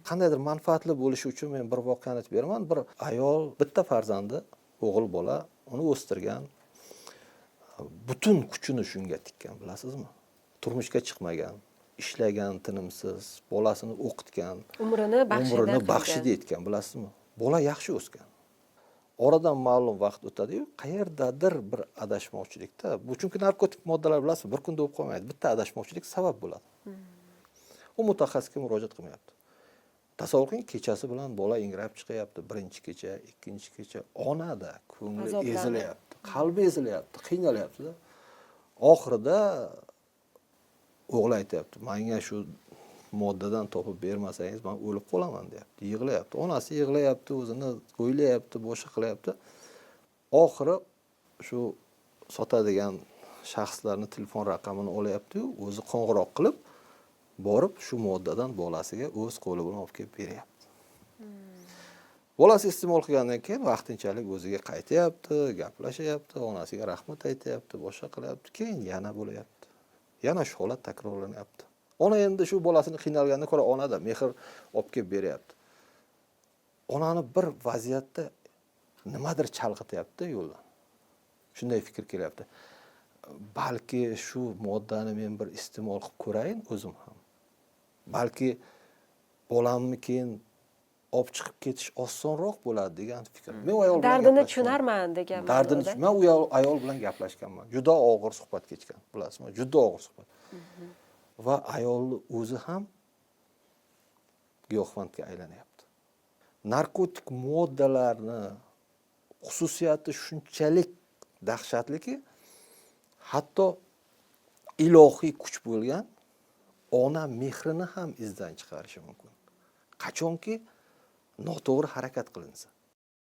Qandaydir manfaatli bo'lishi uchun men bir voqeani aytib beraman. Bir ayol, bitta farzandi, o'g'il bola, uni o'stirgan, butun kuchini shunga tikkan, bilasizmi? Turmushga chiqmagan, ishlagan tinimsiz, bolasini o'qitgan, umrini baxshida umrini qilgan. Baxshida etgan, bilasizmi? Bola yaxshi o'sgan. Oradan ma'lum vaqt o'tadiyu, qayerdadir bir adashmovchilikda bu, chunki narkotik moddalar, bilasizmi, bir kunda bo'lib qolmaydi, bitta adashmovchilik sabab bo'ladi. U mutaxassisga murojaat qilmayapti. Tasavvur qiling, kechasi bilan bola ingrab chiqyapti, birinchi kecha, ikkinchi kecha, onada ko'ngli Azoblanib. ezilyapti, qalbi ezilyapti, qiynalyaptida. Oxirida o'g'li aytyapti: "Manga shu moddadan topib bermasangiz, man o'lib qolaman", deyapti. Yig'layapti, onasi yig'layapti, o'zini o'ylayapti, boshqa qilyapti. Oxiri shu sotadigan shaxslarni telefon raqamini olyaptiyu, o'zi qo'ng'iroq qilib, borib shu moddadan bolasiga o'z qo'li bilan olib kelib beryapti. Bolasi iste'mol qilgandan keyin vaqtinchalik o'ziga qaytyapti, gaplashyapti, onasiga rahmat aytyapti, boshqa qilyapti. Keyin yana bo'lyapti, yana shu holat takrorlanyapti. Ona endi shu bolasini qiynalgandan ko'ra, onada mehr, olib kelib beryapti. Onani bir vaziyatda nimadir chalg'ityapti, yo'ldan shunday fikr kelyapti: balki shu moddani men bir iste'mol qilib ko'rayin o'zim ham, balki bolamni keyin olib chiqib ketish osonroq bo'ladi, degan fikr. Men u ayol bilan Dardini gaplashganman. tushunarman degan Dardini ma'noda. Men u ayol bilan gaplashganman, juda og'ir suhbat kechgan, bilasizmi, juda og'ir suhbat. Va ayolni o'zi ham giyohvandga aylanyapti. Narkotik moddalarni xususiyati shunchalik dahshatliki, hatto ilohiy kuch bo'lgan ona mehrini ham izdan chiqarishi mumkin, qachonki noto'g'ri harakat qilinsa.